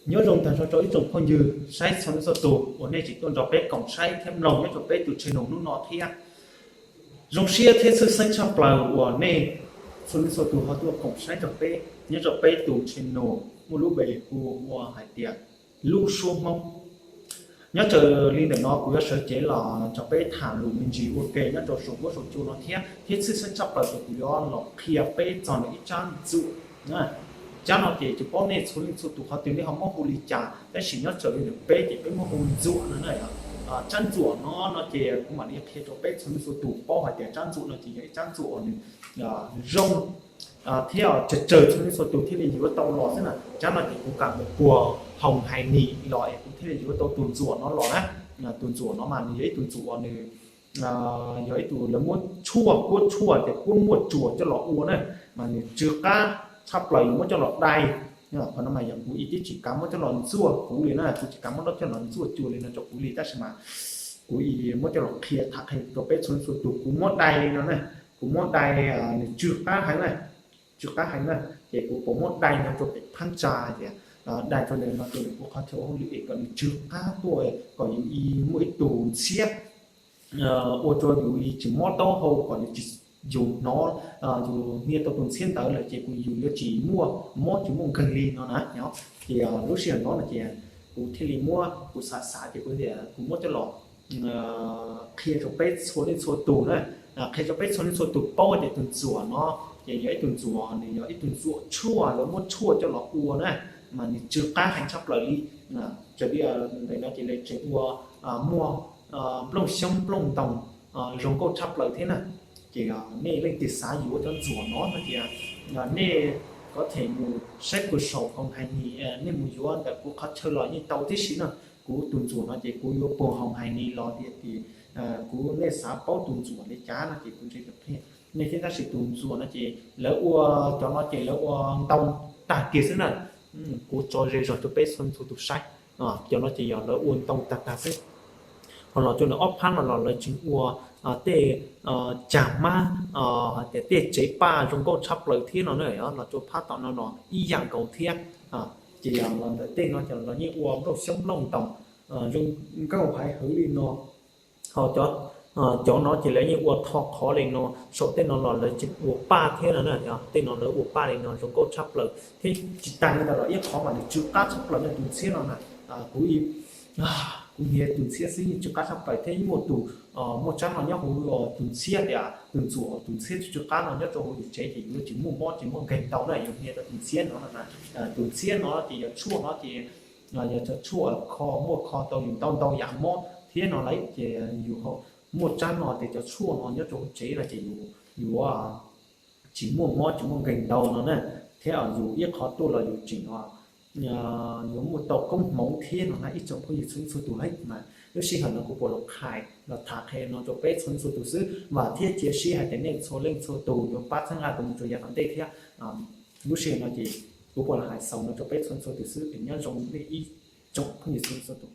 Nyob zoo tag nrho rau ib tsoom phooj ywg saib txhua leej txhua tus uas nej tseem tuaj nrog peb koom saib thiab mloog nyob rau peb tus channel hnub no thiab. Zoo siab thiab tshwj xeeb tshaj plaws uas nej txhua leej txhua tus ho tuaj koom saib nrog peb nyob rau peb tus channel muaj lub npe hu ua hais tias Lub Suab Hmoob. Nyob raws li ntawm no kuv yuav sawv cev los nrog peb tham lus me ntsis ua ke nyob rau saum huab saum cua no thiab, thiab tshwj xeeb tshaj plaws ces kuv yuav los qhia peb txog ntawm ib tsab ntxuam. Tsab no ces tsis paub nej txhua leej txhua tus qhov twg nej ho muab hu li cas, tab sis nyob raws li ntawm peb ces peb muab hu ntxuam no na. Tsab ntxuam no no ces kuv mam li qhia rau peb txhua leej txhua tus paub hais tias tsab ntxuam no ces yog ib tsab ntxuam uas nws zoo thiab tsawg tsawg txhua leej txhua tus thiaj li yuav tau los xwb na. Tsab no ces kuv kam mus puag hoos hais nis los es kuv thiaj li yuav tau tus ntxuam no los na. Tus ntxuam no mas nws yog ib tug ntxuam uas nws yog ib tug lawv muab tshuaj, kuab tshuaj ces kuab muaj tsuas coj los ua na, mas nws tsw qab tshaj plaws yuav muab coj los dai. Qhov no mas yog kuv ib tib tsis kav muab coj los ntxuaj kuv li na, kuv tsis kav muab coj los ntxuaj cua li no rau kuv li, tab sis mas kuv muab coj los qhia tham qhia rau peb txhua leej txhua tus. Kuv muab dai li no na, kuv muab dai, nws tsw qab heev na, tsw qab heev na, ces kuv puas muab dai no rau pem phab ntsa tias dai rau ntawm no rau ntawm kuv qhov chaw ua hauj lwm es kom nws tsw qab tuaj kom yus muaj ib tug ntxhiab ua rau yus tsis mob taub hau, kom yus tsis, yus hnov, yus hnia tau tus ntxhiab ntawd lawm ces kuv yus yuav tsis muaj mob tsis muaj nkeeg li no na. Ces lub sij hawm no no ces kuv thiaj li muab, kuv xav xav ces kuv tias kuv muab coj los qhia rau peb txhua leej txhua tus na, qhia rau peb txhua leej txhua tus paub tias tus ntxuam no ces yog ib tug ntxuam, nws yog ib tug ntxuam tshuaj, lawv muab tshuaj coj los ua na, mas nws tsw qab heev tshaj plaws li. Raws li ntawm no ces lawv tseem ua muaj nplooj xyoob nplooj ntoos zoo nkauj tshaj plaws thiab na. Ces nej leej twg xav yuav cov ntxuam no no ces nej có thể mus saib puag saum hoos hais nis, nej mus yuav ntawm kuv qhov chaw los yeej tau tib si na. Kuv tus ntxuam no ces kuv yuav puag hoos hais nis los tias kuv, nej xav paub tus ntxuam li cas no ces kuv ntshe tau qhia nej thiab. Tab sis tus ntxuam no ces lawv ua, cov no ces lawv ua ntau tag kiag xwb na. Kuv tso ze zog rau peb txhua txhua tus saib. Cov no ces yog lawv ua ntau tag tag xwb. Ho los rau ntawm ob phab no los lawv tseem ua tej cag hmab, hais tias tej tsev paj zoo nkauj tshaj plaws thiab no na. Los rau phab tom no los ib yam nkaus thiab. Ces yog los ntawm tej no ces los yeej ua nplooj xyoob nplooj ntoos zoo nkauj haiv hwv li no. Ho cov no ces lawv yeej ua tho qhov li no, saum tej no los lawv tseem ua paj thiab no na. Tej no lawv ua paj li no zoo nkauj tshaj plaws thiab. Tsis tas li ntawd los ib qhov mas nws tsw qab tshaj plaws no tus ntxhiab no na, kuv, kuv hnia tus ntxhiab xwb yeej tsw qab tshaj plaws thiab. Yeej muaj tus, muaj tsab no nyob hauv tus ntxhiab tias tus ntxuam, tus ntxhiab tsw qab no nyob rau hauv yus tsev ces yus tsis muaj mob tsis muaj nkeeg ntau na. Yus hnia rau tus ntxhiab no, tus ntxhiab no ces yog tshuaj no ces yog cov tshuaj kho, muaj kho tau yus ntau ntau yam mob thiab no lawm ces yus muaj tsab no ces cov tshuaj no nyob rau hauv tsev no ces yus yuav tsis muaj mob tsis muaj nkeeg ntau no na. Thiab yus ib qhov tuaj los yus tseem yuav muaj tau koob hmoov thiab no na ib tsoom phooj ywg txhua leej txhua tus lauj. Mas lub sij hawm no kuv puas los hais los tham qhia no rau peb txhua leej txhua tus xwb, vam thiab cia siab hais tias nej txhua leej txhua tus yuav pab txhawb nqa kuv mus rau yav tom ntej thiab. Lub sij hawm no ces kuv puas los hais xaus no rau peb txhua leej txhua tus xwb, es nyob zoo nej ib tsoom phooj ywg txhua leej txhua tus.